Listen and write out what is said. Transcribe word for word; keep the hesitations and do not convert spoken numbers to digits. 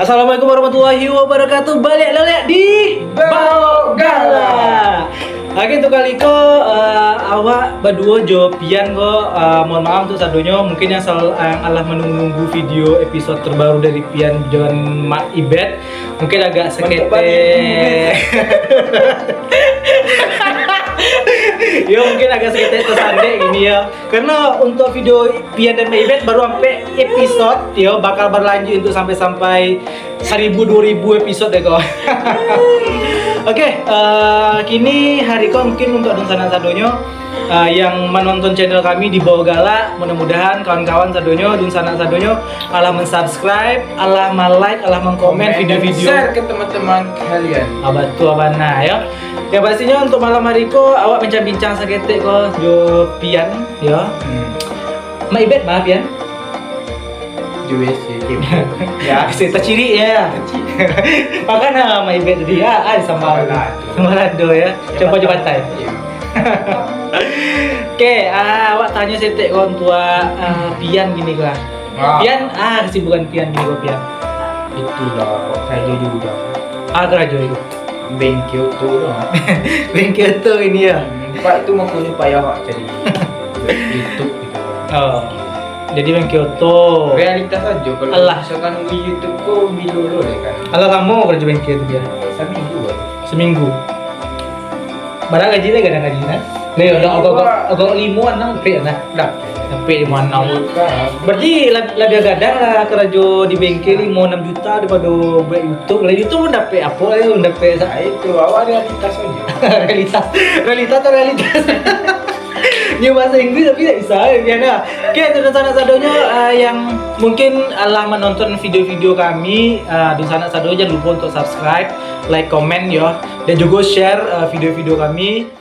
Assalamualaikum warahmatullahi wabarakatuh. Baliak lai di Baok Galak. Oke, untuk kali ko, eh, awak baduo jo Pian ko, eh, mohon maaf untuk sadonyo, mungkin yang sal-, yang alah menunggu-nunggu video episode terbaru dari Pian dan Mak Ibet, mungkin agak saketek. Yo, mungkin agak saketek tasandek gini yo. Karena untuk video Pian dan Mak Ibet baru ampek episode, yo, bakal berlanjut untuk sampai-sampai saribu, duo ribu episode deh, kawan. Oke, eh, kini hari ko mungkin untuk dunsanak sadonyo, eh, yang menonton channel kami di Baok Galak, mudah-mudahan kawan-kawan sadonyo, dunsanak sadonyo, alah mensubscribe, alah ma-like, alah mengkomen video-video. Komen dan share ke teman-teman kalian. Ah, batua bana, yo. Yang pastinya untuk malam hari ko, awak bincang-bincang saketek ko jo Pian, yo. Hmm. Mak Ibet mah, Pian? Juwe sih, Kim. Ya. Bisa tacirik ya. Tacirik. Makan lah Mak Ibet tadi ya. Ah, sambal. Sambal lado. Sambal lado ya. Yang coba patah. Coba patai. Iya. Oke, ah, awak tanyo saketek kawan tua, ah, Pian gini lah. Ah. Pian, ah, kesibukan Pian gini ko Pian. Itulah, kok karajo juo. Ah, karajo itu. Bengkel oto tu. Bengkel oto ini ya. Hmm, Pak, itu makonyo payah awak cari YouTube gitu. Oh. Jadi bengkel oto. Realitas aja kalau misalkan di YouTube ko bilo lo deh kan. Alah lamo karajo bengkel tu Pian? Saminggu baru. Saminggu. Bara gaji lah, gadang gaji nah. Lah, yo, agak, agak, agak limo anam dapek nah. Dapek. Dapek limo anam. Berarti lab-, labiah gadang lah karajo di bengkel limo anam juta daripado buek YouTube. Lah YouTube pun dapek apo lah, pun dapek sa- Ah, itu, awak realitas aja. Realitas. Realitas atau realitas? Nyo bahasa Inggris tapi tak bisa, ya, Pian, ya. Oke, untuk sanak sadonyo, eh, yang mungkin alah menonton video-video kami, eh, dunsanak sadonyo jangan lupa untuk subscribe, like, komen, yo, dan juga share, eh, video-video kami.